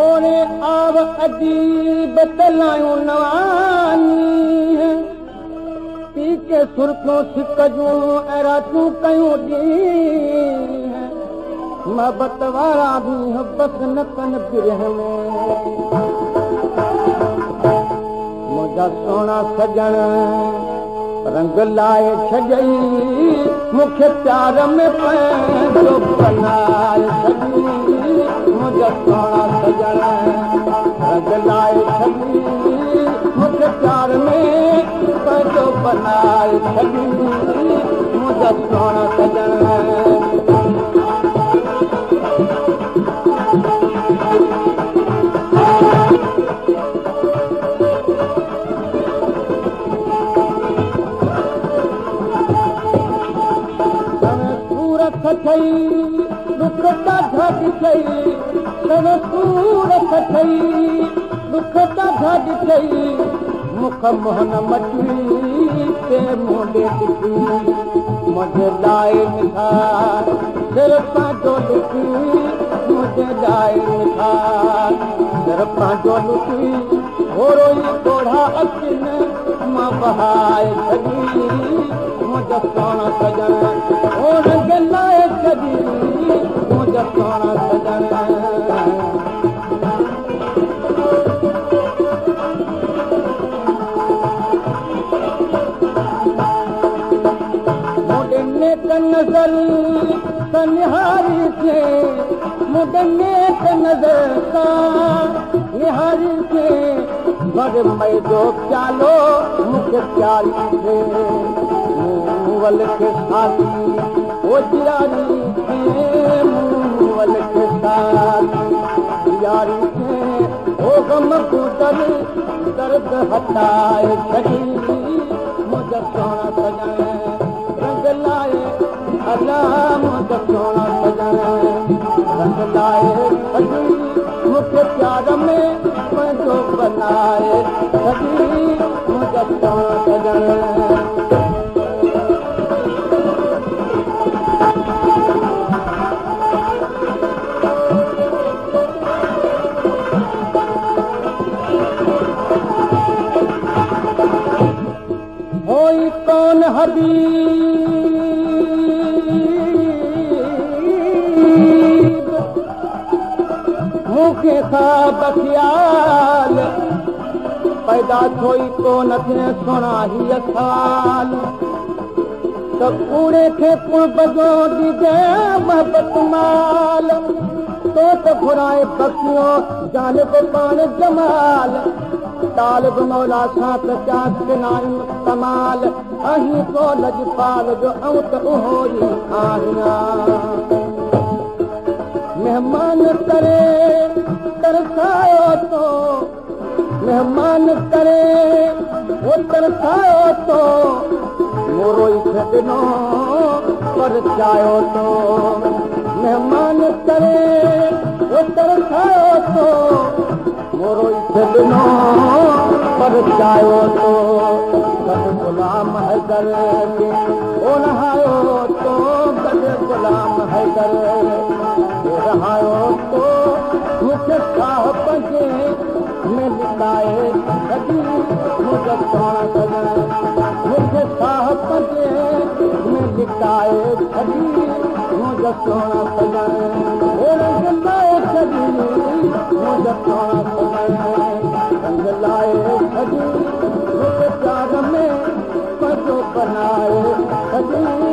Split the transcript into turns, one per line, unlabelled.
ओरे आव अदीब तलायूं नवानी पी के सुरखो सिक जूं ऐं रातियूं कयूं ॾींहं मोहबत वारा ॾींहं बस न कन बिरह में। मुंहिंजा सोहणा सजण रंग लाए छॾई मूंखे प्यार में पंहिंजो बनाए छॾी। मुंहिंजा सोहणा सजण रंग लाए छॾी मूंखे प्यार में पंहिंजो बनाए छॾी। मुंहिंजा सोहणा सजण ठई दुख ॾाढा ॾिठई सूर ठई दुख ॾाढा ॾिठई मुख मोहन मची ते मुंडे ॾिठी मुंहिंजे लाइ मिठा सिर पंहिंजो लुटी मुंहिंजे लाइ मिठा सिर पंहिंजो लुटी थोरो ई ॻोढ़ा अखियुनि मां बहाए छॾी। मुंहिंजा सोहणा सजण ओ रंग लाए छॾी मुंहिंजा सोहणा सजण। मुंडे नेक नज़र सां निहारी थे मुंडे नेक नज़र सां निहारी थे भर मई जो प्यालो मूंखे प्यारी थे मूवल खे साथी ओ जियारी थे मूवल खे साथी जियारी थे ओ गम गुदर दर्द हटाए छॾी। मुंहिंजा सोहणा सजण रंग लाए अला मुंहिंजा सोहणा सजण रंग लाए छॾी मूंखे प्यार में पंहिंजो बनाए छॾी। मुंहिंजा सोहणा सजण होई कौन हबीब मूंखे ख़्वाब ख़ियाल पैदा छो ई कोन थिए सोहणा हीअ साल त कूड़े खे कुर्ब जो ॾिजे मोहबत माल तो त घुराए बख़्शियो जानिब पाण जमाल तालिब मौला सां त चास कमाल अहीं को लजपाल जो आऊं त उहो ई आहियां। मेहमान करे तरसायो तो मेहमान करे वो तरसायो तो मोरो ई छॾिनो पर चायो तो मेहमान करे वो तरसायो तो मोरो ई छॾिनो पर चायो तो गॾु ग़ुलाम हैदर खे ओ रहायो तो गॾु ग़ुलाम हैदर खे रहायो तो मूंखे साह पंहिंजे में लिकाए छॾी। मुंहिंजा सोहणा सजण मूंखे साह पंहिंजे में लिकाए छॾी। मुंहिंजा सोहणा सजण ओ रंग लाए छॾी। मुंहिंजा सोहणा सजण रंग लाए छॾी मूंखे प्यार में पंहिंजो बनाए छॾी।